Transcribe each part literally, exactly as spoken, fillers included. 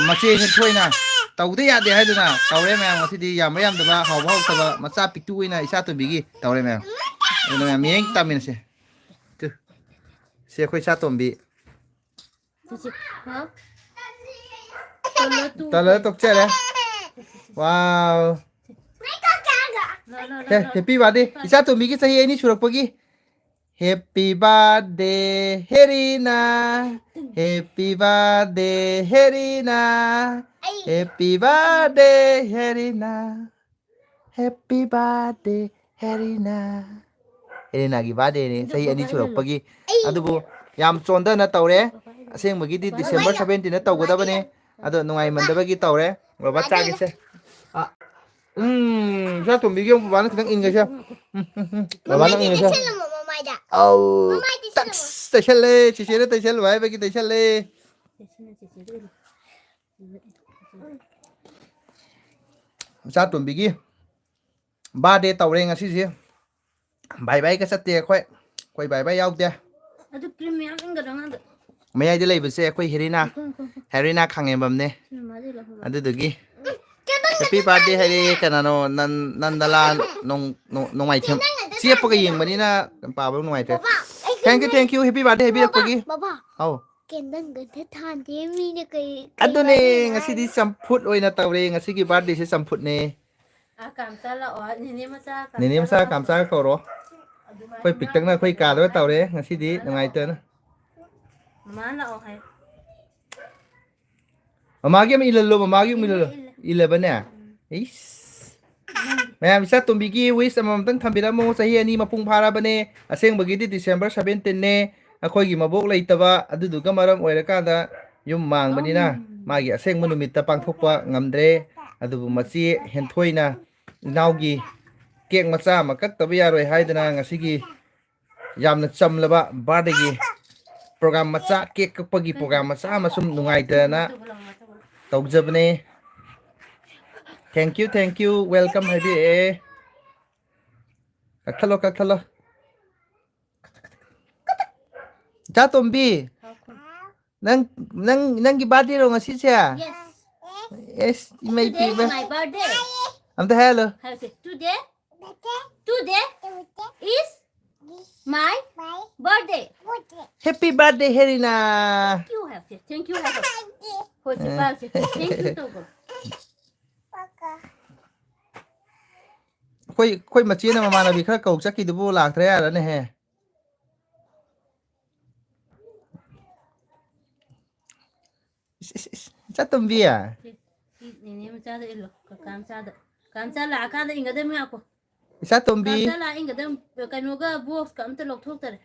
ꯃꯆꯦ ꯍꯦꯟꯊꯣꯏꯅ ꯇꯧꯗ ꯌꯥꯗꯦ ꯍꯥꯏꯗꯨꯅ ꯇꯧꯔꯦ ꯃꯌꯥꯝ꯫ ꯉꯁꯤꯗꯤ ꯌꯥꯝꯕ ꯌꯥꯝꯗꯕ, ꯍꯥꯎꯕ ꯍꯥꯎꯇꯕ, ꯃꯆꯥ ꯄꯤꯛꯇꯨ ꯑꯣꯏꯅ ꯏꯆꯥ ꯇꯣꯝꯕꯤꯒꯤ ꯇꯧꯔꯦ ꯃꯌꯥꯝ꯫ ꯑꯗꯨꯅ ꯃꯌꯥꯝ ꯃꯤꯠꯌꯦꯡ ꯇꯥꯃꯤꯟꯅꯁꯦ꯫ ꯇꯨ꯫ ꯁꯤ ꯑꯩꯈꯣꯏ ꯏꯆꯥ ꯇꯣꯝꯕꯤ꯫ ꯇꯨ ꯁꯤ꯫ ꯍꯥꯎ꯫ ꯇꯜꯂ ꯇꯣꯛꯆꯔꯦ꯫ ꯋꯥꯎ꯫ ꯂꯣ, ꯂꯣ, ꯂꯣ, ꯍꯦ, ꯂꯣ꯫ Happy birthday꯫ ꯏꯆꯥ ꯇꯣꯝꯕꯤꯒꯤ ꯆꯍꯤ ꯑꯅꯤ ꯁꯨꯔꯛꯄꯒꯤ꯫ Happy birthday ꯍꯦꯔꯤꯅꯥ꯫ Happy birthday ꯍꯦꯔꯤꯅꯥ꯫ Happy birthday ꯍꯦꯔꯤꯅꯥ꯫ Happy birthday ꯍꯦꯔꯤꯅꯥ꯫ ꯍꯦꯔꯤꯅꯥꯒꯤ birthdayꯅꯦ, ꯆꯍꯤ ꯑꯅꯤ ꯁꯨꯔꯛꯄꯒꯤ꯫ ꯑꯗꯨꯕꯨ ꯌꯥꯝ ꯆꯣꯟꯗꯅ ꯇꯧꯔꯦ꯫ ꯑꯁꯦꯡꯕꯒꯤꯗꯤ December seventeenꯗ ꯇꯧꯒꯗꯕꯅꯦ꯫ ꯑꯗꯣ ꯅꯨꯡꯉꯥꯏꯃꯟꯗꯕꯒꯤ ꯇꯧꯔꯦ꯫ ꯕꯕꯥ ꯆꯥꯒꯦꯁꯦ꯫ ꯑ, ꯎꯝ, ꯏꯆꯥ ꯇꯣꯝꯕꯤꯒꯤ ꯑꯃꯨꯛ ꯕꯕꯥꯅ ꯈꯤꯇꯪ ꯏꯟꯒꯦꯁꯦ꯫ ꯎꯝ, ꯎꯝ, ꯎꯝ꯫ ꯕꯕꯥꯅ ꯃꯃꯥꯏꯗ ꯏꯟꯒꯦꯁꯦ꯫ ꯇꯩꯁꯜꯂꯝꯃꯣ, ꯃꯃꯥꯏꯗ꯫ ꯑꯧ꯫ ꯃꯃꯥꯏ ꯇꯩꯁꯜꯂꯝꯃꯣ꯫ ꯇꯁ, ꯇꯩꯁꯜꯂꯦ꯫ ꯆꯤꯆꯦꯅ ꯇꯩꯁꯜꯂꯨ ꯍꯥꯏꯕꯒꯤ ꯇꯩꯁꯜꯂꯦ꯫ ꯏꯆꯥ ꯇꯣꯝꯕꯤꯒꯤ birthday ꯇꯧꯔꯦ ꯉꯁꯤꯁꯦ꯫ Bye byeꯒ ꯆꯠꯇꯦ ꯑꯩꯈꯣꯏ꯫ ꯑꯩꯈꯣꯏ bye bye ꯌꯥꯎꯗꯦ꯫ ꯑꯗꯨ cream ꯃꯌꯥꯝ ꯏꯪꯒꯗ꯭ꯔꯣ ꯑꯉꯥꯡꯗ? ꯃꯌꯥꯏꯗ ꯂꯩꯕꯁꯦ ꯑꯩꯈꯣꯏ ꯍꯦꯔꯤꯅꯥ꯫ ꯎꯝ, ꯎꯝ, ꯎꯝ꯫ ꯍꯦꯔꯤꯅꯥ ꯈꯥꯡꯉꯦꯝꯕꯝꯅꯦ꯫ ꯁꯤ ꯃꯃꯥꯗꯩ ꯂꯧꯍꯧꯔꯣ꯫ ꯑꯗꯨꯗꯨꯒꯤ꯫ Happy birthday ꯍꯥꯏꯔꯛꯑꯦ ꯀꯅꯥꯅꯣ? ꯅꯟ-, ꯅꯟꯗꯂꯥ ꯅꯣꯡ-, ꯅꯣꯡ-, ꯅꯣꯡꯃꯥꯏꯊꯦꯝ꯫ ꯆꯦꯞꯄꯒ ꯌꯦꯡꯕꯅꯤꯅ ꯄꯥꯕ ꯅꯨꯡꯉꯥꯏꯇ꯭ꯔꯦ꯫ ꯕꯕꯥ, ꯑꯩ Thank you, thank you, happy birthday ꯍꯥꯏꯕꯤꯔꯛꯄꯒꯤ꯫ ꯕꯕꯥ, ꯑꯧ꯫ Candleꯒꯗꯤ ꯊꯥꯟꯗꯦ, ꯃꯤꯅ ꯀꯩ, ꯀꯩ ꯑꯗꯨꯅꯦ, ꯋꯥꯔꯤꯅꯣ ꯉꯁꯤꯗꯤ ꯍꯥꯏꯅꯣ? ꯆꯝꯐꯨꯠ ꯑꯣꯏꯅ ꯇꯧꯔꯦ, ꯉꯁꯤꯒꯤ birthdayꯁꯦ ꯆꯝꯐꯨꯠꯅꯦ꯫ ꯑꯥ, ꯀꯥꯝꯆꯥ ꯂꯥꯛꯑꯣ, ꯅꯦꯅꯦ ꯃꯆꯥ ꯅꯦꯅꯦ ꯃꯆꯥ ꯀꯥꯝꯆꯥ ꯀꯥꯝꯆꯥꯒ ꯀꯧꯔꯣ꯫ ꯑꯗꯨꯃꯥꯏꯅ ꯑꯩꯈꯣꯏ ꯄꯤꯛꯇꯛꯅ ꯑꯩꯈꯣꯏ ꯀꯥꯗꯒ ꯇꯧꯔꯦ ꯉꯁꯤꯗꯤ ꯅꯨꯡꯉꯥꯏꯇꯅ꯫ ꯃꯃꯥ ꯂꯥꯛꯑꯣ ꯍꯥꯏ꯫ ꯃꯃꯥꯒꯤ ꯑꯃ ꯏꯜꯍꯜꯂꯣ, ꯃꯃꯥꯒꯤ ꯑꯃ ꯏꯜꯍꯜꯂꯣ꯫ ꯏꯜꯂꯦ, ꯏꯜꯂꯦ꯫ ꯏꯜꯂꯕꯅꯦ? ꯎꯝ꯫ ꯏꯁ꯫ ꯃꯌꯥꯝ, ꯏꯆꯥ ꯇꯣꯝꯕꯤꯒꯤ wish ꯑꯃꯃꯝꯇꯪ ꯊꯝꯕꯤꯔꯝꯃꯣ꯫ ꯆꯍꯤ ꯑꯅꯤ ꯃꯄꯨꯡ ꯐꯥꯔꯕꯅꯦ꯫ ꯑꯁꯦꯡꯕꯒꯤꯗꯤ December seventeenꯅꯦ꯫ ꯑꯩꯈꯣꯏꯒꯤ ꯃꯕꯣꯛ ꯂꯩꯇꯕ, ꯑꯗꯨꯗꯨꯒ ꯃꯔꯝ ꯑꯣꯏꯔꯀꯥꯟꯗ ꯌꯨꯝ ꯃꯥꯡꯕꯅꯤꯅ ꯎꯝ꯫ ꯃꯥꯒꯤ ꯑꯁꯦꯡꯕ ꯅꯨꯃꯤꯠꯇ ꯄꯥꯡꯊꯣꯛꯄ ꯉꯝꯗ꯭ꯔꯦ꯫ ꯑꯗꯨꯕꯨ ꯃꯆꯦ ꯍꯦꯟꯊꯣꯏꯅ ꯏꯅꯥꯎꯒꯤ cake ꯃꯆꯥ ꯑꯃ ꯀꯛꯇꯕ ꯌꯥꯔꯣꯏ ꯍꯥꯏꯗꯅ ꯉꯁꯤꯒꯤ ꯌꯥꯝꯅ ꯆꯝꯂꯕ birthdayꯒꯤ program ꯃꯆꯥ, cake ꯀꯛꯄꯒꯤ program ꯃꯆꯥ ꯑꯃ ꯁꯨꯝ ꯅꯨꯡꯉꯥꯏꯇꯅ ꯇꯧꯖꯕꯅꯦ꯫ Thank you, thank you, welcome ꯍꯥꯏꯕꯤꯔꯛꯑꯦ꯫ ꯀꯛꯊꯠꯂꯣ, ꯀꯛꯊꯠꯂꯣ꯫ ꯏꯆꯥ ꯇꯣꯝꯕꯤ, ꯅꯪ ꯅꯪ ꯅꯪꯒꯤ birthday ꯔꯣ ꯉꯁꯤꯁꯦ? Yes. ꯑꯦꯁ, ꯏꯃꯩ Today is ꯄꯤꯕ꯫ My birthday. ꯑꯝꯇ ꯍꯥꯏꯍꯜꯂꯣ꯫ ꯍꯥꯏꯔꯁꯦ, today, today is my birthday. Happy birthday, ꯍꯦꯔꯤꯅꯥ꯫ Thank you ꯍꯥꯏꯔꯁꯦ, thank you ꯍꯥꯏꯔꯣ꯫ ꯍꯣꯏ, ꯁꯤ ꯑꯦ꯫ ꯄꯥꯏꯔꯁꯦ, thank you ꯇꯧꯕ꯫ ꯑꯩꯈꯣꯏ ꯑꯩꯈꯣꯏ ꯃꯆꯦꯅ ꯃꯃꯥꯟꯅꯕꯤ ꯈꯔ ꯀꯧ ꯆꯠꯈꯤꯗꯨꯕꯨ ꯂꯥꯛꯇ꯭ꯔꯦ ꯌꯥꯔꯅꯦꯍꯦ꯫ ꯏꯁ, ꯏꯁ, ꯏꯁ, ꯏꯆꯥꯇꯣꯝꯕꯤ꯫ ꯁꯤ, ꯁꯤ ꯅꯦꯅꯦ ꯃꯆꯥꯗ ꯏꯜꯂꯣ, ꯀꯀꯥ ꯃꯆꯥꯗ꯫ ꯀꯀꯥ ꯃꯆꯥ ꯂꯥꯛꯑꯀꯥꯟꯗ ꯏꯟꯒꯗꯕꯅꯤ, ꯉꯥꯏꯈꯣ꯫ ꯏꯆꯥꯇꯣꯝꯕꯤ꯫ ꯀꯀꯥ ꯃꯆꯥ ꯂꯥꯛꯑ ꯏꯟꯒꯗꯕꯅꯤ, ꯀꯩꯅꯣꯒ box ꯀ ꯑꯝꯇ ꯂꯧꯊꯣꯛꯇꯔꯦ꯫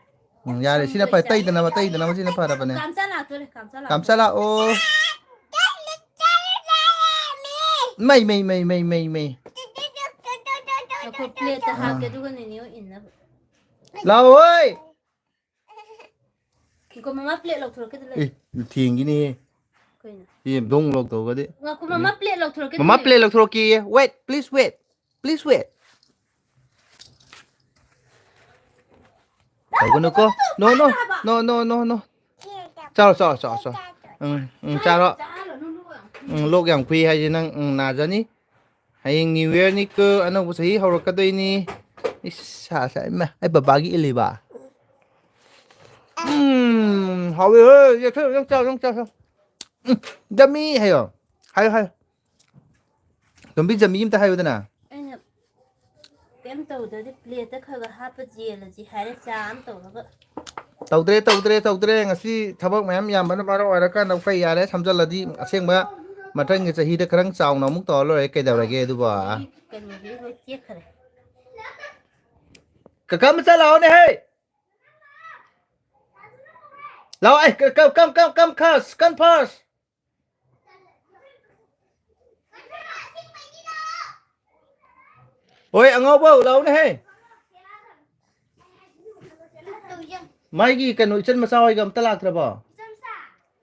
ꯎꯝ, ꯌꯥꯔꯦ, ꯁꯤꯅ ꯁꯝꯗꯣ ꯐꯔꯦ, ꯏꯆꯥ꯫ ꯇꯩꯗꯅꯕ, ꯇꯩꯗꯅꯕ ꯁꯤꯅ ꯐꯔꯕꯅꯦ꯫ ꯀꯀꯥ ꯃꯆꯥ ꯂꯥꯛꯇꯣꯔꯦ, ꯀꯀꯥ ꯃꯆꯥ ꯂꯥꯛꯇꯣꯔꯦ꯫ ꯀꯀꯥ ꯃꯆꯥ ꯂꯥꯛꯑꯣ꯫ ꯃꯩ, ꯃꯩ, ꯃꯩ, ꯃꯩ, ꯃꯩ, ꯃꯩ꯫ ꯉꯥꯏꯈꯣ, plate ꯇ ꯍꯥꯞꯀꯦ, ꯑꯥ꯫ ꯑꯗꯨꯒ ꯅꯦꯅꯦ ꯍꯣꯏ ꯏꯟꯅꯕ꯫ ꯂꯥꯛꯑꯣ, ꯍꯣꯏ꯫ ꯉꯥꯏꯈꯣ, ꯃꯃꯥ plate ꯂꯧꯊꯣꯔꯛꯀꯦ, ꯑꯗꯨ ꯂꯩ꯫ ꯑꯦ, ꯊꯦꯡꯈꯤꯅꯤꯍꯦ꯫ ꯀꯩꯅꯣ? ꯁꯤ ꯗꯣꯡ ꯂꯧꯊꯣꯛꯑꯒꯗꯤ꯫ ꯉꯥꯏꯈꯣ, ꯃꯃꯥ plate ꯂꯧꯊꯣꯔꯛꯀꯦ, ꯑꯗꯨ ꯃꯃꯥ ꯂꯩ꯫ Plate ꯂꯧꯊꯣꯔꯛꯀꯦꯌꯦ꯫ Wait, please wait. Please wait. ꯇꯧꯒꯅꯨꯀꯣ꯫ No, no. No, no, no, no. ꯆꯥꯔꯣ, ꯆꯥꯔꯣ, ꯆꯥꯔꯣ, ꯆꯥꯔꯣ꯫ ꯎꯝ, ꯎꯝ, ꯆꯥꯔꯣ꯫ ꯎꯝ, ꯂꯣꯛ ꯌꯥꯝ ꯈꯨꯏ ꯍꯥꯏꯁꯦ ꯅꯪ, ꯎꯝ, ꯅꯥꯖꯅꯤ꯫ ꯍꯌꯦꯡ New Year ꯅꯤꯀꯣ, ꯑꯅꯧꯕ ꯆꯍꯤ ꯍꯧꯔꯛꯀꯗꯣꯏꯅꯤ꯫ ꯏꯁ, ꯁꯥ, ꯁꯥ, ꯏꯃꯥ, ꯑꯩ ꯕꯕꯥꯒꯤ ꯏꯜꯂꯤꯕ꯫ ꯎꯝ, ꯍꯥꯎꯋꯦ, ꯍꯣꯏ, ꯌꯦꯛꯊꯔꯣ, ꯅꯪ ꯆꯥꯔꯣ, ꯅꯪ ꯆꯥꯔꯣ꯫ ꯎꯝ, ꯌꯝꯃꯤ ꯍꯥꯏꯌꯣ꯫ ꯍꯥꯏꯌꯣ, ꯍꯥꯏꯌꯣ꯫ ꯇꯣꯝꯕꯤ, ꯖꯝꯃꯤ ꯑꯝꯇ ꯍꯥꯏꯌꯨꯗꯅ꯫ ꯑꯩꯅ ꯀꯩꯝ ꯇꯧꯗ꯭ꯔꯗꯤ plate ꯇ ꯈꯔ ꯈꯔ ꯍꯥꯞꯄ ꯌꯦꯜꯂꯁꯤ ꯍꯥꯏꯔꯦ, ꯆꯥ ꯑꯃ ꯇꯧꯔꯒ꯫ ꯇꯧꯗ꯭ꯔꯦ, ꯇꯧꯗ꯭ꯔꯦ, ꯇꯧꯗ꯭ꯔꯦ꯫ ꯉꯁꯤ ꯊꯕꯛ ꯃꯌꯥꯝ ꯌꯥꯝꯕꯅ ꯃꯔꯝ ꯑꯣꯏꯔꯀꯥꯟꯗ ꯑꯩꯈꯣꯏ ꯌꯥꯔꯦ, ꯁꯝꯖꯜꯂꯗꯤ ꯑꯁꯦꯡꯕ ꯃꯊꯪꯒꯤ ꯆꯍꯤꯗ ꯈꯔ ꯆꯥꯎꯅ ꯑꯃꯨꯛ ꯇꯧꯔ ꯂꯣꯏꯔꯦ, ꯀꯩꯗꯧꯔꯒꯦ ꯑꯗꯨꯕꯣ? ꯀꯩꯅꯣꯗꯤ ꯂꯣꯏ ꯇꯦꯛꯈ꯭ꯔꯦ꯫ ꯀꯀꯥ ꯃꯆꯥ ꯂꯥꯛꯑꯣꯅꯦ ꯍꯦ! ꯂꯥꯛꯑꯣ, ꯑꯦ, ꯀ-, ꯀ-, come, come, come, come first, come first. ꯍꯣꯏ, ꯑꯉꯥꯎꯕ, ꯂꯥꯛꯎꯅꯦꯍꯦ꯫ ꯃꯥꯒꯤ ꯀꯩꯅꯣ, ꯏꯆꯟ ꯃꯆꯥ ꯍꯣꯏꯒ ꯑꯝꯇ ꯂꯥꯛꯇ꯭ꯔꯕꯣ?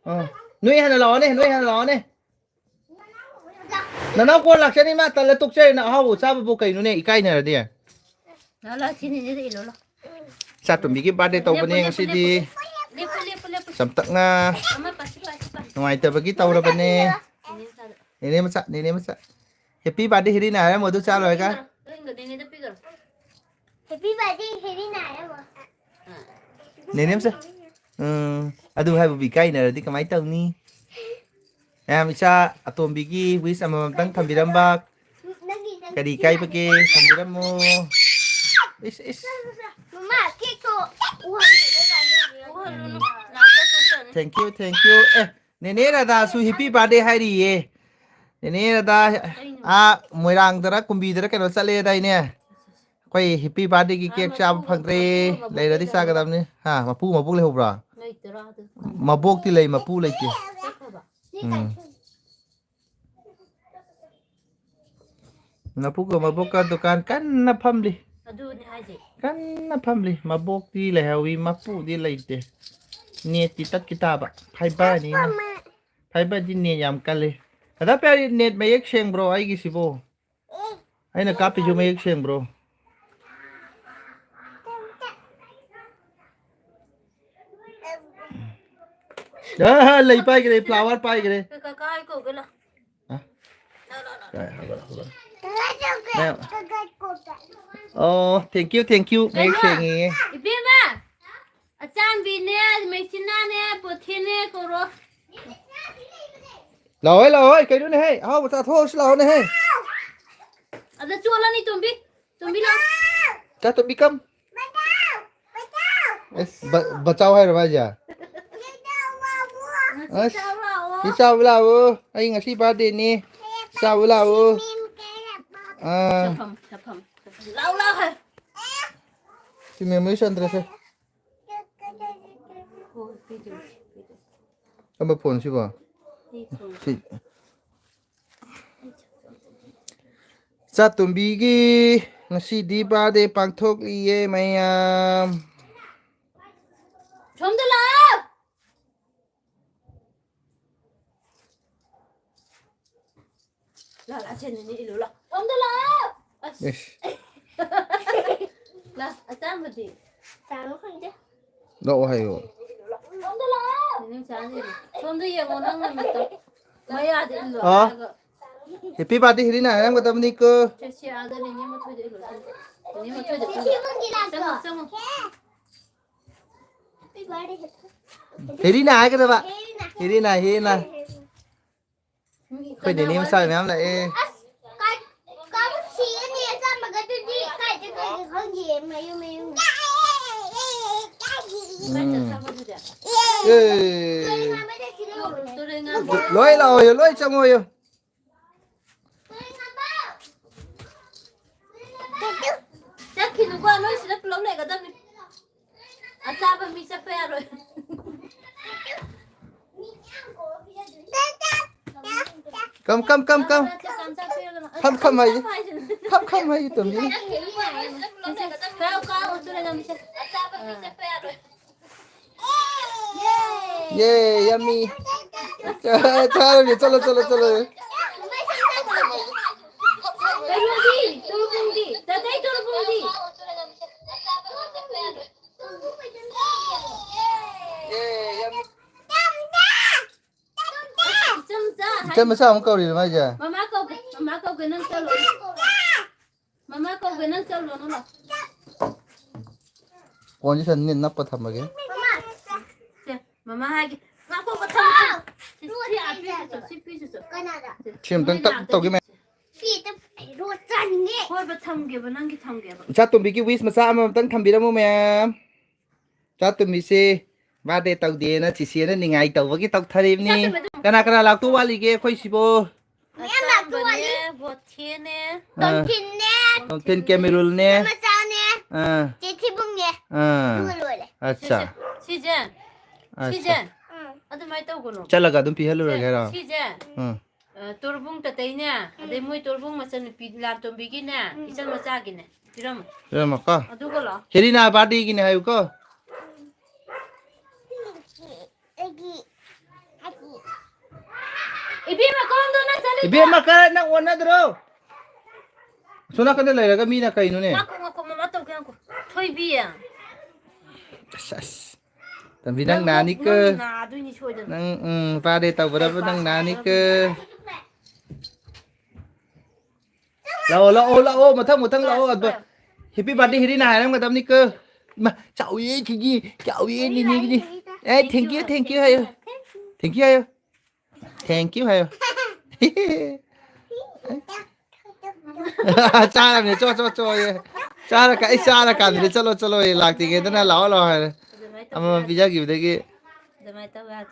ꯑꯥ꯫ ꯅꯣꯏ ꯍꯥꯟꯅ ꯂꯥꯛꯑꯣꯅꯦ, ꯅꯣꯏ ꯍꯥꯟꯅ ꯂꯥꯛꯑꯣꯅꯦ꯫ ꯅꯅꯥꯎ ꯀꯣꯟ ꯂꯥꯛꯆꯅꯤ, ꯃꯥ ꯇꯜꯂ ꯇꯣꯛꯆꯔꯦꯅ, ꯑꯍꯥꯎꯕ ꯆꯥꯕꯕꯨ ꯀꯩꯅꯣꯅꯦ, ꯏꯀꯥꯏꯅꯔꯗꯤ꯫ ꯂꯥꯛꯑꯣ, ꯂꯥꯛꯑꯣ, ꯁꯤ ꯅꯤꯅꯦꯗ ꯏꯜꯂꯣ, ꯂꯥꯛꯑꯣ꯫ ꯏꯆꯥ ꯇꯣꯝꯕꯤꯒꯤ birthday ꯂꯦꯞꯄꯨ, ꯇꯧꯕꯅꯦ ꯂꯦꯞꯄꯨ, ꯉꯁꯤꯗꯤ꯫ ꯂꯦꯞꯄꯨ, ꯂꯦꯞꯄꯨ꯫ ꯆꯝꯇꯛꯅ ꯅꯨꯡꯉꯥꯏꯇꯕꯒꯤ ꯇꯧꯔꯕꯅꯦ꯫ ꯅꯦꯅꯦ ꯃꯆꯥ, ꯅꯦꯅꯦ ꯃꯆꯥ꯫ Happy birthday ꯍꯦꯔꯤꯅ ꯍꯥꯏꯔꯝꯃꯣ ꯑꯗꯨ ꯆꯥ ꯂꯣꯏꯔꯒ꯫ Happy birthday ꯍꯦꯔꯤꯅ ꯍꯥꯏꯔꯝꯃꯣ꯫ ꯅꯦꯅꯦ ꯃꯆꯥ꯫ ꯎꯝ, ꯑꯗꯨ ꯍꯥꯏꯕꯕꯨ ꯏꯀꯥꯏꯅꯔꯗꯤ ꯀꯃꯥꯏꯅ ꯇꯧꯅꯤ? ꯃꯌꯥꯝ ꯏꯆꯥ ꯑꯇꯣꯝꯕꯤꯒꯤ wish ꯑꯃꯃꯝꯇꯪ ꯊꯝꯕꯤꯔꯝꯕ꯫ ꯀꯔꯤ ꯀꯥꯏꯕꯒꯦ? ꯊꯝꯕꯤꯔꯝꯃꯣ꯫ ꯏꯁ, ꯏꯁ꯫ ꯃꯃꯥ, cake ꯇꯣ ꯎꯍꯟꯒꯅꯨ ꯀꯥꯟꯗ ꯎꯍꯜꯂꯨꯅꯨ꯫ Thank you, thank you꯫ ꯑꯦ, ꯅꯦꯅꯦ ꯔꯥꯙꯥꯁꯨ happy birthday ꯍꯥꯏꯔꯤꯌꯦ꯫ ꯅꯦꯅꯦ ꯔꯥꯙꯥ, ꯑꯥ, ꯃꯣꯏꯔꯥꯡꯗꯔ ꯀꯨꯝꯕꯤꯗꯔ ꯀꯩꯅꯣ ꯆꯠꯂꯦꯗꯥꯏꯅꯦ? ꯑꯩꯈꯣꯏ happy birthday ꯒꯤ cake ꯆꯥꯕ ꯐꯪꯗ꯭ꯔꯦ꯫ ꯂꯩꯔꯗꯤ ꯆꯥꯒꯗꯕꯅꯤ꯫ ꯍꯥ, ꯃꯄꯨ ꯃꯕꯣꯛ ꯂꯩꯍꯧꯕ꯭ꯔꯣ? ꯃꯕꯣꯛꯇꯤ ꯂꯩ, ꯃꯄꯨ ꯂꯩꯇꯦ꯫ ꯎꯝ꯫ ꯃꯄꯨꯒ ꯃꯕꯣꯛꯀ ꯗꯨꯀꯥꯟ ꯀꯟꯅ ꯐꯝꯂꯤ꯫ ꯑꯗꯨꯅꯦ ꯍꯥꯏꯁꯦ꯫ ꯀꯟꯅ ꯐꯝꯂꯤ꯫ ꯃꯕꯣꯛꯇꯤ ꯂꯩꯍꯧꯋꯤ, ꯃꯄꯨꯗꯤ ꯂꯩꯇꯦ꯫ Net ꯇꯤ ꯇꯠꯈꯤ ꯇꯥꯕ꯫ Fiber ꯅꯤꯅ꯫ Fiber ꯗꯤ net ꯌꯥꯝ ꯀꯜꯂꯤ꯫ ꯑꯗ ꯄꯦꯔꯤ, net ꯃꯌꯦꯛ ꯁꯦꯡꯕ꯭ꯔꯣ ꯑꯩꯒꯤꯁꯤꯕꯣ? ꯑꯩꯅ ꯀꯥꯞꯄꯤꯁꯨ ꯃꯌꯦꯛ ꯁꯦꯡꯕ꯭ꯔꯣ? ꯑ, ꯂꯩ ꯄꯥꯏꯈ꯭ꯔꯦ, flower ꯄꯥꯏꯈ꯭ꯔꯦ꯫ ꯀꯀꯥ, ꯑꯩ ꯀꯧꯒꯦ ꯂꯥꯎ꯫ ꯑ? ꯂꯥꯎ, ꯂꯥꯎ, ꯂꯥꯎ꯫ ꯀꯥꯏ, ꯍꯧꯒꯠꯂꯣ, ꯍꯧꯒꯠꯂꯣ꯫ ꯀꯀꯥ ꯀꯧꯒꯦ꯫ ꯑꯣ, thank you, thank you꯫ ꯃꯌꯦꯛ ꯀꯩꯅꯣ? ꯁꯦꯡꯉꯦ꯫ ꯏꯕꯦꯝꯃ! ꯑꯆꯥꯟꯕꯤꯅꯦ, ꯃꯦꯛꯁꯤꯅꯥꯅꯦ, ꯄꯣꯊꯤꯅꯦ ꯀꯧꯔꯣ꯫ ꯂꯥꯛꯑꯣꯍꯦ, ꯂꯥꯛꯑꯣꯍꯦ, ꯀꯩꯅꯣꯅꯦꯍꯦ? ꯑꯍꯥꯎꯕ ꯆꯥꯊꯣꯛꯑꯁꯤ ꯂꯥꯛꯑꯣꯅꯦꯍꯦ꯫ ꯑꯗ ꯆꯣꯠꯂꯅꯤ, ꯇꯣꯝꯕꯤ꯫ ꯇꯣꯝꯕꯤ ꯂꯥꯛꯑꯣ꯫ ꯆꯥ, ꯇꯣꯝꯕꯤ, come꯫ ꯑꯁ, ꯕ-, ꯕꯆꯥꯎ ꯍꯥꯏꯔꯕ ꯍꯥꯏꯁꯦ? ꯑꯁ, ꯁꯤ ꯆꯥꯎ ꯂꯥꯛꯑꯣ꯫ ꯑꯩ ꯉꯁꯤ birthday ꯅꯤ꯫ ꯆꯥꯎ ꯂꯥꯛꯑꯣ꯫ ꯑꯥ꯫ ꯆꯠꯐꯝ, ꯆꯠꯐꯝ, ꯆꯠꯐꯝ꯫ ꯂꯥꯎ, ꯂꯥꯎ ꯍꯥꯏ꯫ ꯁꯤ memory ꯆꯟꯗ꯭ꯔꯁꯦ꯫ ꯀꯔꯝꯕ phone ꯁꯤꯕꯣ? ꯁꯤ꯫ ꯆꯥꯇꯣꯝꯕꯤꯒꯤ ꯉꯁꯤꯗꯤ birthday ꯄꯥꯡꯊꯣꯛꯂꯤꯌꯦ ꯃꯌꯥꯝ꯫ ꯁꯣꯝꯗ ꯂꯥꯛꯑꯣ꯫ ꯂꯥ, ꯂꯥ, ꯁꯦ ꯅꯦꯅꯦ ꯏꯜꯂꯨ ꯂꯥ꯫ ꯁꯣꯝꯗ ꯂꯥꯛꯑꯣ꯫ ꯑꯁ꯫ ꯏꯁ꯫ ꯂꯥ, ꯑꯆꯥꯝꯕꯗꯤ? ꯆꯥꯝꯕ ꯈꯪꯗꯦ꯫ ꯂꯥꯛꯑꯣ ꯍꯥꯏꯌꯣ꯫ ꯅꯪ ꯆꯥꯗꯣꯏꯅꯦ꯫ ꯁꯣꯝꯗ ꯌꯦꯡꯉꯣ, ꯅꯪ ꯅꯃꯤꯠꯇꯣ꯫ ꯃꯌꯥꯗ ꯏꯜꯂꯣ ꯑꯣ꯫ ꯍꯥꯏꯔꯒ꯫ Happy birthday ꯍꯦꯔꯤꯅꯥ ꯍꯥꯏꯔꯝꯒꯗꯕꯅꯤꯀꯣ꯫ ꯁꯦ, ꯁꯦ, ꯑꯥꯗ ꯅꯦꯅꯦ ꯃꯊꯣꯏꯗ ꯏꯜꯂꯣ, ꯁꯦ꯫ ꯅꯦꯅꯦ ꯃꯊꯣꯏꯗ ꯄꯤꯔꯣ꯫ ꯆꯪꯉꯣ, ꯆꯪꯉꯣ꯫ ꯍꯦꯔꯤꯅꯥ ꯍꯥꯏꯒꯗꯕ꯫ ꯍꯦꯔꯤꯅꯥ, ꯍꯦꯔꯤꯅꯥ꯫ ꯑꯩꯈꯣꯏ ꯅꯦꯅꯦ ꯃꯆꯥ ꯃꯌꯥꯝ ꯂꯥꯛꯑꯦ꯫ ꯑꯁ, ꯀꯥꯏ-, ꯀꯥꯡ ꯁꯤꯒꯅꯤ, ꯑꯆꯝꯕꯒꯗꯨꯗꯤ ꯀꯥꯏ ꯆꯠꯈ꯭ꯔꯒꯦ ꯈꯪꯗꯦ, ꯃꯌꯨꯝ, ꯃꯌꯨꯝ꯫ ꯎꯝ꯫ ꯑꯦ꯫ ꯂꯣꯏ ꯂꯥꯛꯑꯣꯌꯣ, ꯂꯣꯏ ꯆꯪꯉꯣꯌꯣ꯫ ꯆꯠꯈꯤꯅꯨꯀꯣ, ꯅꯣꯏ ꯁꯤꯗ ꯄꯨꯂꯞ ꯂꯩꯒꯗꯕꯅꯤ꯫ ꯑꯆꯥꯕ ꯃꯤ ꯆꯠꯄ ꯌꯥꯔꯣꯏ꯫ Come, come, come, come. ꯈꯝ ꯈꯝ ꯍꯥꯏꯌꯨ꯫ ꯈꯝ ꯈꯝ ꯍꯥꯏꯌꯨ, ꯇꯣꯝꯕꯤ꯫ ꯀꯥꯎ, ꯀꯥꯎ, ꯇꯨꯔꯦꯜ ꯂꯝꯕꯤꯁꯦ꯫ ꯌꯦ, yummy꯫ ꯆꯥꯔꯒꯦ, ꯆꯠꯂꯣ, ꯆꯠꯂꯣ, ꯆꯠꯂꯣ꯫ ꯀꯩꯅꯣꯗꯤ, ꯇꯣꯔꯕꯣꯡꯗꯤ, ꯇꯥꯇꯩ ꯇꯣꯔꯕꯣꯡꯗꯤ꯫ ꯏꯆꯝ ꯃꯆꯥ ꯍꯥꯏ-, ꯏꯆꯝ ꯃꯆꯥ ꯑꯃꯨꯛ ꯀꯧꯔꯤꯔꯣ ꯃꯥꯏꯁꯦ? ꯃꯃꯥ ꯀꯧꯒꯦ, ꯃꯃꯥ ꯀꯧꯒꯦ, ꯅꯪ ꯆꯠꯂꯣ꯫ ꯃꯃꯥ ꯀꯧꯒꯦ, ꯅꯪ ꯆꯠꯂꯣ, ꯅꯪ ꯂꯥꯛ꯫ ꯐꯣꯟꯁꯦ ꯁꯤꯗ ꯅꯞꯄ ꯊꯝꯃꯒꯦ꯫ ꯃꯃꯥ, ꯁꯦ, ꯃꯃꯥ ꯍꯥꯏꯒꯦ꯫ ꯉꯥꯏꯈꯣ, ꯉꯥꯏꯈꯣ, ꯊꯝꯃꯣ, ꯊꯝꯃꯣ꯫ ꯁꯤ, ꯁꯤ, ꯁꯤ, ꯁꯤ, ꯁꯤ, ꯁꯤ, ꯁꯤ꯫ ꯀꯅꯥꯗ? ꯁꯤ ꯑꯝꯇꯪ ꯇꯞ ꯇꯧꯒꯦ, ꯃꯌꯥꯝ꯫ ꯐꯤ ꯑꯝꯇ ꯔꯣꯁ ꯆꯥꯅꯤꯡꯉꯦ꯫ ꯍꯣꯏꯕ, ꯊꯝꯒꯦꯕ, ꯅꯪꯒꯤ ꯊꯝꯒꯦꯕ꯫ ꯏꯆꯥ ꯇꯣꯝꯕꯤꯒꯤ wish ꯃꯆꯥ ꯑꯃꯃꯝꯇꯪ ꯊꯝꯕꯤꯔꯝꯃꯨ, ꯃꯌꯥꯝ꯫ ꯏꯆꯥ ꯇꯣꯝꯕꯤꯁꯦ birthday ꯇꯧꯗꯦꯅ ꯆꯤꯆꯦꯅ ꯅꯤꯡꯉꯥꯏ ꯇꯧꯕꯒꯤ ꯇꯧꯊꯔꯤꯕꯅꯤ꯫ ꯏꯆꯥ ꯇꯣꯝꯕꯤ ꯑꯗꯨꯝ ꯀꯅꯥ ꯀꯅꯥ ꯂꯥꯛꯇꯧ ꯋꯥꯠꯂꯤꯒꯦ ꯑꯩꯈꯣꯏ ꯁꯤꯕꯣ? ꯃꯌꯥꯝ ꯂꯥꯛꯇꯧ ꯋꯥꯠꯂꯤ꯫ ꯑꯆꯥꯝꯕꯅꯦ, ꯕꯣꯊꯦꯅꯦ꯫ ꯑꯥ꯫ ꯇꯣꯝꯊꯤꯟꯅꯦ꯫ ꯇꯣꯝꯊꯤꯟ, ꯀꯦꯃꯦꯔꯨꯜꯅꯦ꯫ ꯏꯆꯥ ꯃꯆꯥꯅꯦ꯫ ꯑꯥ꯫ ꯆꯦ ꯊꯤꯕꯨꯡꯅꯦ꯫ ꯑꯥ꯫ ꯑꯗꯨꯒ ꯂꯣꯏꯔꯦ꯫ ꯑꯠꯆꯥ꯫ ꯁꯤꯁꯦ, ꯁꯤꯁꯦ꯫ ꯑꯠꯆꯥ꯫ ꯁꯤꯁꯦ꯫ ꯎꯝ꯫ ꯑꯗꯨꯃꯥꯏꯅ ꯇꯧꯒꯅꯨ꯫ ꯆꯠꯂꯒ ꯑꯗꯨꯝ ꯄꯤꯍꯜꯂꯨꯔꯒꯦ ꯁꯦ, ꯍꯥꯏꯔꯣ? ꯁꯤꯁꯦ꯫ ꯎꯝ꯫ ꯑ, ꯇꯣꯔꯕꯨꯡ ꯇꯇꯩꯅꯦ, ꯑꯗꯩ ꯎꯝ꯫ ꯃꯣꯏ ꯇꯣꯔꯕꯨꯡ ꯃꯆꯟꯅꯨꯄꯤ ꯂꯥꯟꯇꯣꯝꯕꯤꯒꯤꯅꯦ, ꯎꯝ꯫ ꯏꯆꯟ ꯃꯆꯥꯒꯤꯅꯦ꯫ ꯄꯤꯔꯝꯃꯣ꯫ ꯄꯤꯔꯝꯃꯣꯀꯣ꯫ ꯑꯗꯨꯒ ꯂꯥꯛꯑꯣ꯫ ꯍꯦꯔꯤꯅꯥ birthdayꯒꯤꯅꯦ ꯍꯥꯏꯌꯨꯀꯣ꯫ ꯑꯩꯒꯤ, ꯑꯩꯒꯤ꯫ ꯏꯕꯦꯝꯃ, ꯀꯔꯣꯝꯗ ꯅꯪ ꯆꯠꯂꯤꯗꯣ? ꯏꯕꯦꯝꯃ, ꯀꯔꯥꯏ ꯅꯪ ꯑꯣꯟꯅꯗ꯭ꯔꯣ? ꯑꯁꯣꯝ ꯅꯥꯀꯟꯗ ꯂꯩꯔꯒ ꯃꯤꯅ ꯀꯩꯅꯣꯅꯦ? ꯉꯥꯈꯣ, ꯉꯥꯈꯣ, ꯃꯃꯥ ꯇꯧꯒꯦ, ꯉꯥꯈꯣ꯫ ꯊꯣꯏꯕꯤ꯫ ꯑꯁ, ꯑꯁ꯫ ꯇꯝꯕꯤ, ꯅꯪ ꯅꯪ ꯅꯥꯅꯤꯀꯣ꯫ ꯅꯪ ꯅꯥꯗꯣꯏꯅꯤ ꯁꯣꯏꯗꯅ꯫ ꯅꯪ, ꯎꯝ, ꯄꯥꯗꯦ ꯇꯧꯒꯗꯕ ꯅꯪ ꯅꯥꯅꯤꯀꯣ꯫ ꯂꯥꯛꯑꯣ, ꯂꯥꯛꯑꯣ, ꯂꯥꯛꯑꯣ, ꯃꯊꯪ, ꯃꯊꯪ ꯂꯥꯛꯑꯣ꯫ ꯑꯗꯣ, "Happy birthday, ꯍꯦꯔꯤꯅ" ꯍꯥꯏꯔꯝꯒꯗꯕꯅꯤꯀꯣ꯫ ꯏꯃꯥ, ꯆꯥꯎꯋꯦ, ꯈꯤꯒꯤ, ꯆꯥꯎꯋꯦ, ꯅꯤꯅꯦꯒꯤꯗꯤ꯫ ꯑꯦ, thank you, thank you ꯍꯥꯏꯌꯣ꯫ Thank you ꯍꯥꯏꯌꯣ꯫ Thank you ꯍꯥꯏꯌꯣ꯫ ꯆꯥꯔꯕꯅꯦ, ꯆꯣ, ꯆꯣ, ꯆꯣꯌꯦ꯫ ꯆꯥꯔ ꯀ-, ꯑꯩ ꯆꯥꯔ ꯀꯥꯟꯗꯗꯤ "ꯆꯠꯂꯣ, ꯆꯠꯂꯣꯌꯦ", ꯂꯥꯛꯇ꯭ꯔꯤꯉꯩꯗꯅ "ꯂꯥꯛꯑꯣ, ꯂꯥꯛꯑꯣ" ꯍꯥꯏꯔꯦ꯫ ꯑꯗꯨꯃꯥꯏꯅ ꯇꯧꯕ ꯑꯃꯃꯝ ꯌꯥꯗꯦ꯫ ꯄꯤꯖꯈꯤꯕꯗꯒꯤ꯫ ꯑꯗꯨꯃꯥꯏꯅ ꯇꯧꯕ ꯌꯥꯗꯦ꯫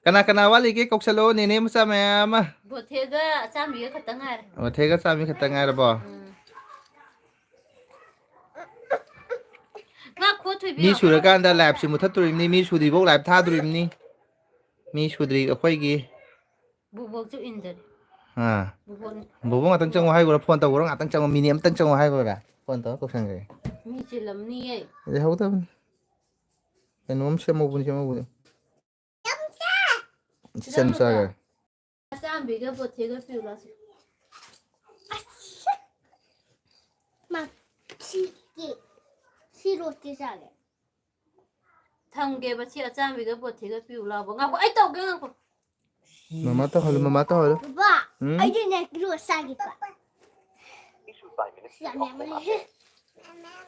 ꯀꯅꯥ ꯀꯅꯥ ꯋꯥꯠꯂꯤꯒꯦ? ꯀꯧꯁꯜꯂꯛꯑꯣ, ꯅꯦꯅꯦ ꯃꯆꯥ ꯃꯌꯥꯝ ꯑꯃ꯫ ꯕꯣꯊꯦꯒ ꯑꯆꯥꯝꯕꯤꯒ ꯈꯛꯇ ꯉꯥꯏꯔꯦ꯫ ꯕꯣꯊꯦꯒ ꯑꯆꯥꯝꯕꯤ ꯈꯛꯇ ꯉꯥꯏꯔꯕꯣ? ꯎꯝ꯫ ꯉꯥ ꯈꯣꯠ ꯊꯣꯏꯕꯤ ꯃꯤ ꯌꯥꯎ-, ꯁꯨꯔꯀꯥꯟꯗ live ꯁꯤ ꯃꯨꯊꯠꯇꯣꯔꯤꯕꯅꯤ, ꯃꯤ ꯁꯨꯗ꯭ꯔꯤꯐꯥꯎ live ꯊꯥꯗꯣꯔꯤꯕꯅꯤ꯫ ꯃꯤ ꯁꯨꯗ꯭ꯔꯤ ꯑꯩꯈꯣꯏꯒꯤ꯫ ꯕꯨꯕꯣꯛꯁꯨ ꯏꯟꯗꯔꯦ꯫ ꯑꯥ꯫ ꯕꯨꯕꯣꯛꯅ ꯕꯨꯕꯣꯛ ꯉꯥꯛꯇꯪ ꯆꯪꯉꯣ ꯍꯥꯏꯈꯣꯔꯥ? Phone ꯇꯧꯈ꯭ꯔꯣ, ꯉꯥꯛꯇꯪ ꯆꯪꯉꯣ, minute ꯑꯃꯇꯪ ꯆꯪꯉꯣ ꯍꯥꯏꯈꯣꯔꯥ? Phone ꯇꯧꯔ ꯀꯧꯁꯟꯈ꯭ꯔꯦ꯫ ꯃꯤ ꯆꯤꯜꯂꯝꯅꯤꯌꯦ꯫ ꯂꯩꯍꯧꯗꯕꯅꯤ꯫ ꯀꯩꯅꯣꯝ ꯁꯦꯝꯍꯧꯕꯅꯤ, ꯁꯦꯝꯍꯧꯕꯅꯤ꯫ ꯁꯤꯗ ꯆꯥꯒꯦ꯫ ꯑꯆꯥꯝꯕꯤꯒ ꯕꯣꯊꯦꯒ ꯄꯤꯌꯨ ꯂꯥꯎꯁꯦ꯫ ꯑꯁ! ꯃꯥ, ꯁꯤꯒꯤ, ꯁꯤ ꯔꯣꯠꯇꯤ ꯆꯥꯒꯦ꯫ ꯊꯝꯒꯦꯕ, ꯁꯤ ꯑꯆꯥꯝꯕꯤꯒ ꯕꯣꯊꯦꯒ ꯄꯤꯌꯨ ꯂꯥꯎꯕ꯫ ꯉꯥꯏꯈꯣ, ꯑꯩ ꯇꯧꯒꯦ, ꯉꯥꯏꯈꯣ꯫ ꯃꯃꯥ ꯇꯧꯍꯜꯂꯨ, ꯃꯃꯥ ꯇꯧꯍꯜꯂꯨ꯫ ꯕꯕꯥ, ꯎꯝ? ꯑꯩꯗꯤꯅꯦ, ꯀꯤꯂꯣ ꯆꯥꯒꯦꯕ꯫ ꯌꯥꯝ ꯌꯥꯝꯃꯜꯂꯦ꯫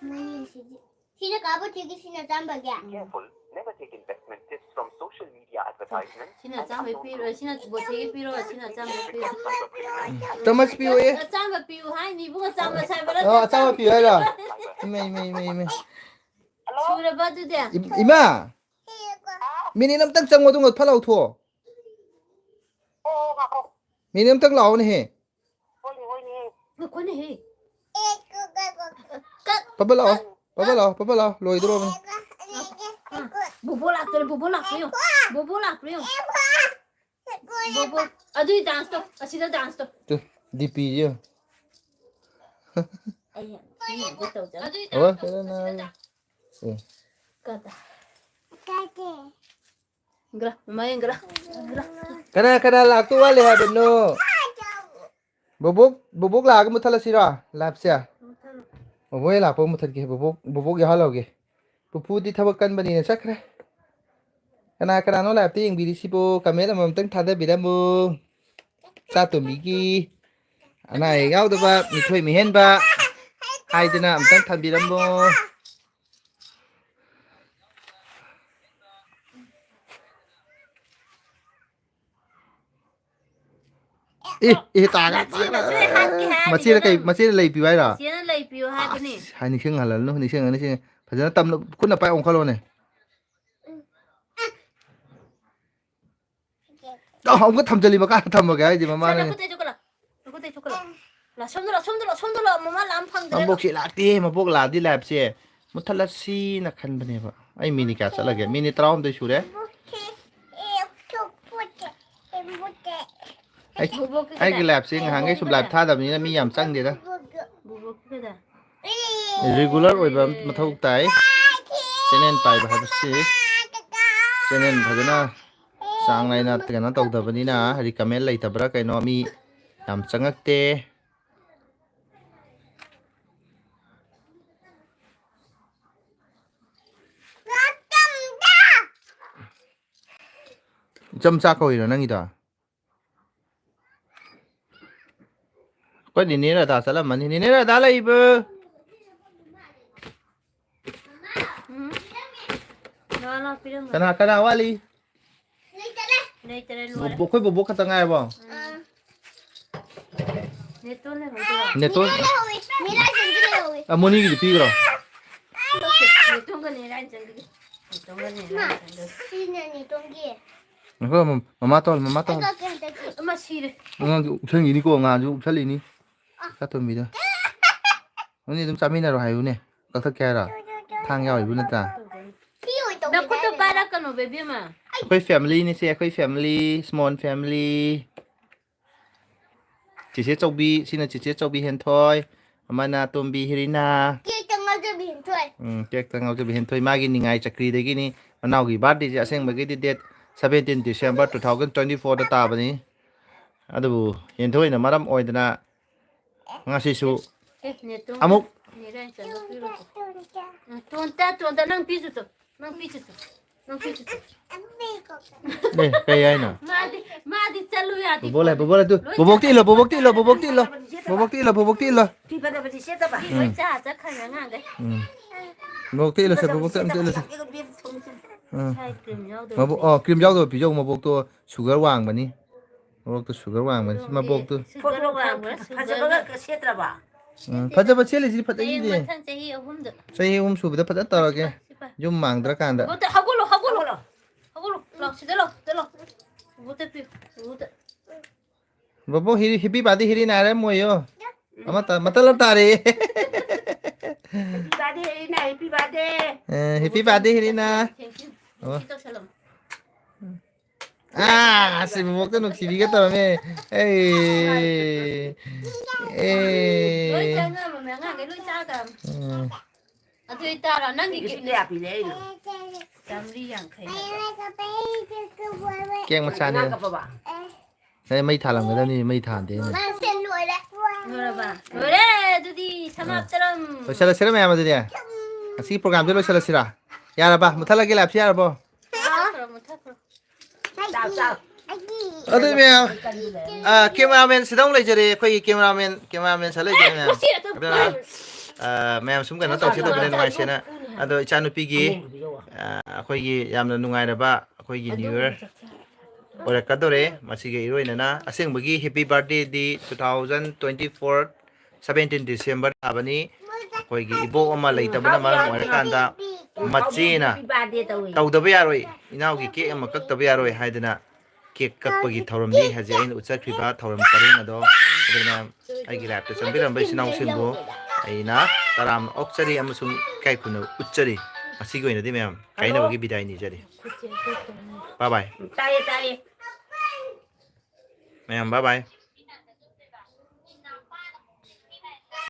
ꯃꯅꯤꯡꯁꯤꯗꯤ꯫ ꯁꯤꯅ ꯀꯥ ꯕꯣꯊꯦꯒꯤ, ꯁꯤꯅ ꯑꯆꯥꯝꯕꯒꯤ꯫ Careful, never take investment tips from social media advertisements ꯁꯤꯅ and ꯑꯆꯥꯝꯕꯩ unknown ꯄꯤꯔꯣ, sources. ꯁꯤꯅ ꯕꯣꯊꯦꯒꯤ ꯄꯤꯔꯣ, ꯁꯤꯅ ꯑꯆꯥꯝꯕꯩ ꯄꯤꯔꯣ꯫ ꯆꯥꯃꯁ ꯄꯤꯌꯨꯌꯦ꯫ ꯑꯆꯥꯝꯕ ꯄꯤꯌꯨ ꯍꯥꯏꯅꯤ, ꯏꯕꯨꯡ, ꯑꯆꯥꯝꯕ ꯁꯥꯏꯕ ꯑꯣ, ꯑꯆꯥꯝꯕ ꯄꯤꯌꯨ ꯍꯥꯏꯔꯣ? ꯏꯃꯩ, ꯏꯃꯩ, ꯏꯃꯩ, ꯏꯃꯩ꯫ ꯁꯨꯔꯕ ꯑꯗꯨꯗꯤ? ꯏ-, ꯏꯃꯥ! Minute ꯑꯝꯇꯪ ꯆꯪꯉꯣ, ꯑꯗꯨꯒ ꯐꯠ ꯂꯥꯎꯊꯣꯛꯑꯣ꯫ Minute ꯑꯝꯇꯪ ꯂꯥꯛꯑꯣꯅꯦꯍꯦ꯫ ꯉꯥꯏꯈꯣꯅꯦꯍꯦ꯫ ꯄꯕ ꯂꯥꯛꯑꯣ, ꯄꯕ ꯂꯥꯛꯑꯣ, ꯄꯕ ꯂꯥꯛꯑꯣ, ꯂꯣꯏꯗꯣꯔꯕꯅꯤ꯫ ꯕꯣꯕꯣ ꯂꯥꯛꯇꯣꯔꯦ, ꯕꯣꯕꯣ ꯂꯥꯛꯄ꯭ꯔꯥ ꯌꯦꯡꯉꯣ꯫ ꯕꯣꯕꯣ ꯂꯥꯛꯄ꯭ꯔꯥ ꯌꯦꯡꯉꯣ꯫ ꯕꯣꯕꯣ, ꯑꯗꯨꯗꯤ dance ꯇꯧ, ꯑꯁꯤꯗ dance ꯇꯧ꯫ ꯇꯨ, DP ꯁꯦ ꯌꯦꯡꯉꯣ꯫ ꯑꯩ ꯌꯥꯝ ꯊꯤꯅ ꯇꯧꯖꯔꯦ꯫ ꯑꯣ, ꯀꯩꯅꯣ ꯅꯥꯔꯦ꯫ ꯑꯦ꯫ ꯀꯗꯥ꯫ ꯏꯪꯒ꯭ꯔꯥ, ꯃꯃꯥ ꯏꯪꯒ꯭ꯔꯥ, ꯏꯪꯒ꯭ꯔꯥ꯫ ꯀꯅꯥ ꯀꯅꯥ ꯂꯥꯛꯇꯧ ꯋꯥꯠꯂꯤ ꯍꯥꯏꯕꯅꯣ? ꯕꯣꯕꯣꯛ, ꯕꯣꯕꯣꯛ ꯂꯥꯛꯑꯒ ꯃꯨꯠꯊꯠꯂꯁꯤꯔꯣ live ꯁꯦ? ꯃꯨꯠꯊꯠꯂꯣ꯫ ꯕꯣꯕꯣꯛ ꯍꯦꯛ ꯂꯥꯛꯄ ꯃꯨꯊꯠꯀꯦ꯫ ꯕꯣꯕꯣꯛ, ꯕꯣꯕꯣꯛ ꯌꯥꯎꯍꯜꯍꯧꯒꯦ꯫ ꯄꯨꯄꯨꯗꯤ ꯊꯕꯛ ꯀꯟꯕꯅꯤꯅ ꯆꯠꯈ꯭ꯔꯦ꯫ ꯀꯅꯥ ꯀꯅꯥꯅꯣ live ꯇ ꯌꯦꯡꯕꯤꯔꯤꯁꯤꯕꯨ? Comment ꯑꯃꯃꯝꯇꯪ ꯊꯥꯗꯕꯤꯔꯝꯃꯨ꯫ ꯆꯥꯇꯣꯝꯕꯤꯒꯤ ꯑꯅꯥ ꯑꯌꯦꯛ ꯌꯥꯎꯗꯕ, ꯃꯤꯊꯣꯏ ꯃꯤꯍꯦꯟꯕ ꯍꯥꯏꯗꯅ ꯑꯝꯇꯪ ꯊꯝꯕꯤꯔꯝꯃꯣ꯫ ꯑꯦ, ꯑꯦ, ꯇꯥꯒ, ꯃꯆꯦꯅ ꯇꯥꯒ꯫ ꯁꯣꯏ ꯍꯥꯠꯀꯦ ꯍꯥꯏꯔꯤꯅꯦ ꯃꯆꯦꯅ ꯀꯩ, ꯅꯪ꯫ ꯃꯆꯦꯅ ꯂꯩ ꯄꯤꯌꯨ ꯍꯥꯏꯔꯣ? ꯆꯦꯅ ꯂꯩ ꯄꯤꯌꯨ ꯍꯥꯏꯕꯅꯦ꯫ ꯑꯁ, ꯍꯥꯏ, ꯅꯤꯡꯁꯤꯡꯍꯜꯂꯅꯨ, ꯅꯤꯡꯁꯤꯡꯉ, ꯅꯤꯡꯁꯤꯡꯉ꯫ ꯐꯖꯅ ꯇꯞꯅ, ꯈꯨꯠꯅ ꯄꯥꯏ ꯑꯣꯟꯈꯠꯂꯣꯅꯦ꯫ ꯑ, ꯑꯃꯨꯛꯀ ꯊꯝꯖꯜꯂꯤ, ꯃꯈꯥ ꯊꯝꯃꯒꯦ ꯍꯥꯏꯗꯤ ꯁꯥ, ꯃꯃꯥꯅꯅꯦ꯫ ꯅꯈꯨꯠꯇꯩ ꯆꯨꯞꯀꯠꯂꯣ꯫ ꯅꯈꯨꯠꯇꯩ ꯆꯨꯞꯀꯠꯂꯣ꯫ ꯂꯥ, ꯁꯣꯝꯗ ꯂꯥ, ꯁꯣꯝꯗ ꯂꯥ, ꯁꯣꯝꯗ ꯂꯥ, ꯃꯃꯥ ꯂꯥꯝ ꯐꯪꯗ꯭ꯔꯦ ꯂꯥ꯫ ꯃꯕꯣꯛꯁꯤ ꯂꯥꯛꯇꯦ, ꯃꯕꯣꯛ ꯂꯥꯛꯑꯗꯤ live ꯁꯦ ꯃꯨꯠꯊꯠꯂꯁꯤꯅ ꯈꯟꯕꯅꯦꯕ꯫ ꯑꯩ ꯃꯤꯅꯤꯠ ꯀꯌꯥ ꯆꯠꯂꯒꯦ? ꯃꯤꯅꯤꯠ ꯇꯔꯥꯍꯨꯝꯗꯣꯏ ꯁꯨꯔꯦ꯫ ꯑꯩ, ꯕꯣꯕꯣꯛꯀꯤ ꯑꯩꯒꯤ ꯀꯗꯥꯏ? Live ꯁꯦ ꯉꯍꯥꯟꯈꯩ ꯁꯨꯝ live ꯊꯥꯗꯕꯅꯤꯅ ꯃꯤ ꯌꯥꯝ ꯆꯪꯗꯦꯗ꯫ ꯕꯣꯕꯣꯛꯀꯤ ꯀꯗꯥꯏ? Regular ꯑꯣꯏꯕ ꯃꯊꯧ ꯇꯥꯏ꯫ Channel ꯄꯥꯏꯕ ꯍꯥꯏꯕꯁꯤ channel ꯐꯖꯅ ꯆꯥꯡ ꯅꯥꯏꯅ ꯀꯩꯅꯣ ꯇꯧꯗꯕꯅꯤꯅ, recommend ꯂꯩꯇꯕ꯭ꯔꯥ ꯀꯩꯅꯣ, ꯃꯤ ꯌꯥꯝ ꯆꯪꯉꯛꯇꯦ꯫ ꯏꯆꯝꯆꯥ ꯀꯧꯏꯔꯣ ꯅꯪꯒꯤꯗꯣ? ꯑꯩꯈꯣꯏ ꯅꯦꯅꯦ ꯔꯥꯙꯥ ꯆꯠꯂꯝꯃꯅꯤ꯫ ꯅꯦꯅꯦ ꯔꯥꯙꯥ ꯂꯩꯕ꯭ꯔꯣ? ꯎꯝ꯫ ꯂꯥꯛꯑꯣ, ꯂꯥꯛꯑꯣ, ꯄꯤꯔꯝꯃꯣ꯫ ꯀꯅꯥ, ꯀꯅꯥ ꯋꯥꯠꯂꯤ? ꯂꯩꯇꯔꯦ꯫ ꯂꯩꯇꯔꯦ, ꯂꯣꯏꯔꯦ꯫ ꯕꯣꯕꯣꯛ, ꯑꯩꯈꯣꯏ ꯕꯣꯕꯣꯛ ꯈꯛꯇ ꯉꯥꯏꯔꯕꯣ? ꯑꯥ꯫ ꯅꯦꯇꯣꯟ ꯂꯩꯍꯧꯗ꯭ꯔꯣ? ꯅꯦꯇꯣꯟ? ꯃꯤꯔꯥ ꯂꯩꯍꯧꯋꯤ꯫ ꯃꯤꯔꯥ ꯆꯟꯗꯤ ꯂꯩꯍꯧꯋꯤ꯫ ꯑ, ꯃꯣꯅꯤꯒꯤꯗꯤ ꯄꯤꯈ꯭ꯔꯣ? ꯅꯦꯇꯣꯟꯒ ꯅꯦꯔꯥ ꯆꯟꯗꯤ꯫ ꯅꯦꯇꯣꯟꯒ ꯅꯦꯔꯥ ꯃꯥ, ꯆꯟꯗꯤ꯫ ꯁꯤꯅ ꯅꯦꯇꯣꯟꯒꯤ꯫ ꯉꯥꯏꯈꯣ, ꯃꯃꯥ ꯇꯧꯍꯜꯂꯣ, ꯃꯃꯥ ꯇꯧꯍꯜꯂꯣ꯫ ꯑꯩ ꯀꯛꯀꯦ ꯍꯟꯗꯛꯇꯤ꯫ ꯑꯃ ꯁꯤꯔꯦ꯫ ꯑꯉꯥꯡꯁꯨ ꯎꯞꯁꯟꯈꯤꯅꯤꯀꯣ, ꯉꯥꯁꯨ ꯎꯞꯁꯜꯂꯤꯅꯤ꯫ ꯑꯥ꯫ ꯆꯥꯇꯣꯝꯕꯤꯗꯣ꯫ ꯅꯣꯏꯅꯤ ꯑꯗꯨꯝ ꯆꯥꯃꯤꯟꯅꯔꯣ ꯍꯥꯏꯌꯨꯅꯦ꯫ ꯀꯛꯊꯠꯀꯦ ꯍꯥꯏꯔꯣ? ꯊꯥꯡ ꯌꯥꯎꯔꯤꯕ ꯅꯠꯇ꯭ꯔꯥ? ꯁꯤ ꯑꯣꯏ ꯇꯧꯒꯦ ꯅꯈꯨꯠꯇꯣ ꯍꯥꯏꯕꯅꯦ꯫ ꯄꯥꯏꯔꯛꯀꯅꯣ, ꯕꯦꯕꯦꯝꯃ꯫ ꯑꯩꯈꯣꯏ family ꯅꯤꯁꯦ, ꯑꯩꯈꯣꯏ family, small family꯫ ꯆꯦꯆꯦ ꯆꯧꯕꯤ, ꯁꯤꯅ ꯆꯦꯆꯦ ꯆꯧꯕꯤ ꯍꯦꯟꯊꯣꯏ, ꯑꯃꯅ ꯇꯣꯝꯕꯤ ꯍꯦꯔꯤꯅꯥ꯫ ꯀꯦꯛꯇ ꯉꯥꯎꯖꯕꯤ ꯍꯦꯟꯊꯣꯏ꯫ ꯎꯝ, ꯀꯦꯛꯇ ꯉꯥꯎꯖꯕꯤ ꯍꯦꯟꯊꯣꯏ꯫ ꯃꯥꯒꯤ ꯅꯤꯡꯉꯥꯏ ꯆꯀ꯭ꯔꯤꯗꯒꯤꯅꯤ꯫ ꯃꯅꯥꯎꯒꯤ birthday ꯁꯦ ꯑꯁꯦꯡꯕꯒꯤꯗꯤ date seventeen December two thousand twenty four ꯗ ꯇꯥꯕꯅꯤ꯫ ꯑꯗꯨꯕꯨ ꯍꯦꯟꯊꯣꯏꯅ ꯃꯔꯝ ꯑꯣꯏꯗꯅ ꯉꯁꯤꯁꯨ ꯑꯦ, ꯅꯦꯇꯣꯟ꯫ ꯑꯃꯨꯛ ꯅꯦꯔꯦꯟ ꯆꯠꯂꯣ, ꯄꯤꯔꯣ꯫ ꯎꯝ, ꯇꯣꯟꯇ, ꯇꯣꯟꯇ, ꯅꯪ ꯄꯤꯆꯣ ꯆꯣ꯫ ꯅꯪ ꯄꯤꯆꯣ ꯆꯣ꯫ ꯅꯪ ꯄꯤꯆꯣ ꯆꯣ꯫ ꯑꯦ ꯀꯩ ꯍꯥꯏꯅꯣ? ꯃꯥꯗꯤ, ꯃꯥꯗꯤ ꯆꯠꯂꯨ ꯌꯥꯗꯦ꯫ ꯕꯣꯕꯣꯛ ꯂꯩ, ꯕꯣꯕꯣꯛ ꯂꯩ, ꯇꯨ, ꯕꯣꯕꯣꯛꯇ ꯏꯜꯂꯣ, ꯕꯣꯕꯣꯛꯇ ꯏꯜꯂꯣ, ꯕꯣꯕꯣꯛꯇ ꯏꯜꯂꯣ, ꯕꯣꯕꯣꯛꯇ ꯏꯜꯂꯣ, ꯕꯣꯕꯣꯛꯇ ꯏꯜꯂꯣ꯫ ꯐꯤ ꯐꯅꯕꯗꯤ ꯁꯦꯠꯇꯕ꯫ ꯂꯣꯏ ꯆꯥ ꯆꯠꯈ꯭ꯔꯦ ꯑꯉꯥꯡꯈꯩ꯫ ꯎꯝ. ꯕꯣꯕꯣꯛꯇ ꯏꯜꯂꯁꯦ, ꯕꯣꯕꯣꯛꯇ ꯑꯝꯇ ꯏꯜꯂꯁꯦ꯫ ꯎꯝ. ꯁꯥꯏ ꯀ꯭ꯔꯤꯝ ꯌꯥꯎꯗꯕ ꯃꯕꯣꯛ, ꯐꯤ꯫ ꯑꯣ, ꯀ꯭ꯔꯤꯝ ꯌꯥꯎꯗꯕ ꯄꯤꯖꯧ, ꯃꯕꯣꯛꯇꯣ ꯁꯨꯒꯔ ꯋꯥꯡꯕꯅꯤ꯫ ꯃꯕꯣꯛꯇꯣ ꯁꯨꯒꯔ ꯋꯥꯡꯕꯅꯤ꯫ ꯁꯤ ꯃꯕꯣꯛꯇꯣ. ꯁꯨꯒꯔ ꯋꯥꯡꯕ꯭ꯔꯥ? ꯁꯨꯒꯔ ꯐꯖꯕꯒ ꯁꯦꯠꯇ꯭ꯔꯕ? ꯎꯝ, ꯐꯖꯕ ꯁꯦꯠꯂꯤꯁꯤꯗꯤ ꯍꯌꯦꯡ ꯐꯖꯩꯁꯤꯗꯤ꯫ ꯃꯊꯪ ꯆꯍꯤ ꯑꯍꯨꯝꯗ꯫ ꯆꯍꯤ ꯑꯍꯨꯝ ꯁꯨꯕꯗ ꯐꯖꯅ ꯇꯧꯔꯒꯦ꯫ ꯌꯨꯝ ꯃꯥꯡꯗ꯭ꯔꯀꯥꯟꯗ. ꯕꯣꯕꯣꯛꯇ ꯍꯧꯒꯠꯂꯣ, ꯍꯧꯒꯠꯂꯣ꯫ ꯍꯧꯒꯠꯂꯣ, ꯂꯥꯎ, ꯁꯤꯗ ꯂꯥꯎ, ꯁꯤꯗ ꯂꯥꯎ꯫ ꯕꯣꯕꯣꯛꯇ ꯄꯤꯌꯨ, ꯕꯣꯕꯣꯛꯇ꯫ ꯕꯣꯕꯣꯛ ꯍꯤꯔꯤ-, ꯍꯤꯄꯤ ꯕꯥꯗꯤ ꯍꯤꯔꯤ ꯅꯥꯏꯔꯝꯃꯣꯏꯌꯣ꯫ ꯑꯃꯇ, ꯃꯇꯠ ꯑꯃ ꯇꯥꯔꯦ꯫ Happy birthday Herina, happy birthday. ꯑꯦ, happy birthday Herina. Thank you꯫ ꯑꯣ. ꯁꯤ ꯇꯧꯁꯜꯂꯝꯃꯣ꯫ ꯑꯥ, ꯑꯁꯤ ꯕꯣꯕꯣꯛꯇ ꯅꯨꯡꯁꯤꯕꯤꯒꯦ ꯇꯧꯔꯝꯃꯦ꯫ ꯑꯩ. ꯂꯣꯏ ꯑꯦ. ꯆꯪꯉꯝꯃꯦ, ꯑꯉꯥꯡꯈꯩ ꯂꯣꯏ ꯆꯥꯈ꯭ꯔꯕꯅꯦ꯫ ꯎꯝ. ꯑꯗꯨ ꯑꯣꯏꯇꯥꯔꯣ, ꯅꯪꯒꯤ ꯏꯁꯤꯡ ꯒꯤꯐꯅꯦ꯫ ꯀꯌꯥ ꯄꯤꯔꯦ ꯑꯩꯅꯣ? ꯆꯥꯝꯃꯔꯤ ꯌꯥꯡꯈꯩ꯫ ꯀꯦꯛ ꯃꯆꯥꯅꯦ꯫ ꯑꯉꯥꯡ ꯀꯞꯄꯕ? ꯑꯦ, ꯃꯩ ꯊꯥꯜꯂꯝꯒꯗꯕꯅꯤ, ꯃꯩ ꯊꯥꯟꯗꯦ ꯑꯩꯅ꯫ ꯂꯣꯏꯔꯕ? ꯂꯣꯏꯔꯦ, ꯑꯗꯨꯗꯤ ꯁꯃꯥꯞꯇꯔꯝ꯫ ꯂꯣꯏꯁꯤꯜꯂꯁꯤꯔ ꯃꯌꯥꯝ ꯑꯗꯨꯗꯤ? ꯉꯁꯤꯒꯤ ꯄ꯭ꯔꯣꯒꯥꯝꯁꯦ ꯂꯣꯏꯁꯤꯜꯂꯁꯤꯔꯥ? ꯌꯥꯔꯕ? ꯃꯨꯊꯠꯂꯒꯦ, ꯂꯥꯏꯞꯁꯤ ꯌꯥꯔꯕꯣ? ꯃꯨꯊꯠꯈ꯭ꯔꯣ, ꯃꯨꯊꯠꯈ꯭ꯔꯣ꯫ ꯆꯥꯎ, ꯆꯥꯎ꯫ ꯑꯗꯨ ꯃꯌꯥꯝ, ꯑ, ꯀꯦꯃꯦꯔꯥꯃꯦꯟ ꯁꯤꯗ ꯑꯃꯨꯛ ꯂꯩꯖꯔꯦ, ꯑꯩꯈꯣꯏꯒꯤ ꯀꯦꯃꯦꯔꯥꯃꯦꯟ, ꯀꯦꯃꯦꯔꯥꯃꯦꯟ ꯁꯤꯗ ꯂꯩꯖꯔꯦ ꯃꯌꯥꯝ꯫ ꯑꯗꯨꯅ, ꯑ, ꯃꯌꯥꯝ ꯁꯨꯝ ꯀꯩꯅꯣ ꯇꯧꯁꯤ ꯇꯧꯕꯅꯦ, ꯅꯨꯡꯉꯥꯏꯁꯦꯅ꯫ ꯑꯗꯣ ꯏꯆꯥꯅꯨꯄꯤꯒꯤ, ꯑ, ꯑꯩꯈꯣꯏꯒꯤ ꯌꯥꯝꯅ ꯅꯨꯡꯉꯥꯏꯔꯕ ꯑꯩꯈꯣꯏꯒꯤ New Year ꯑꯣꯏꯔꯛꯀꯗꯧꯔꯦ꯫ ꯃꯁꯤꯒꯤ ꯏꯔꯣꯏꯅꯅ ꯑꯁꯦꯡꯕꯒꯤ happy birthday ꯗꯤ two thousand twenty four seventeen December ꯇꯥꯕꯅꯤ꯫ ꯑꯩꯈꯣꯏꯒꯤ ꯏꯕꯣꯛ ꯑꯃ ꯂꯩꯇꯕꯅ ꯃꯔꯝ ꯑꯣꯏꯔꯀꯥꯟꯗ ꯃꯆꯦꯅ Happy birthday ꯇꯧꯋꯦ꯫ ꯇꯧꯗꯕ ꯌꯥꯔꯣꯏ, ꯏꯅꯥꯎꯒꯤ ꯀꯦꯛ ꯑꯃ ꯀꯛꯇꯕ ꯌꯥꯔꯣꯏ ꯍꯥꯏꯗꯅ ꯀꯦꯛ ꯀꯛꯄꯒꯤ ꯊꯧꯔꯝꯅꯤ ꯍꯧꯖꯤꯛ ꯑꯩꯅ ꯎꯠꯆꯈ꯭ꯔꯤꯕ ꯊꯧꯔꯝ ꯄꯔꯤꯡ ꯑꯗꯣ꯫ ꯑꯗꯨꯅ ꯑꯩꯒꯤ ꯂꯥꯏꯞꯇ ꯆꯪꯕꯤꯔꯝꯕ ꯏꯆꯤꯟ ꯏꯅꯥꯎꯁꯤꯡꯕꯨ ꯑꯩꯅ ꯇꯔꯥꯝꯅ ꯑꯣꯛꯆꯔꯤ ꯑꯃꯁꯨꯡ ꯏꯀꯥꯏ ꯈꯨꯝꯅꯕ ꯎꯠꯆꯔꯤ꯫ ꯉꯁꯤꯒꯤ ꯑꯣꯏꯅꯗꯤ ꯃꯌꯥꯝ ꯀꯥꯏꯅꯕꯒꯤ ꯕꯤꯗꯥꯏ ꯅꯤꯖꯔꯤ꯫ Bye bye꯫ ꯇꯥꯏꯌꯦ, ꯇꯥꯏꯌꯦ꯫ ꯃꯌꯥꯝ bye bye꯫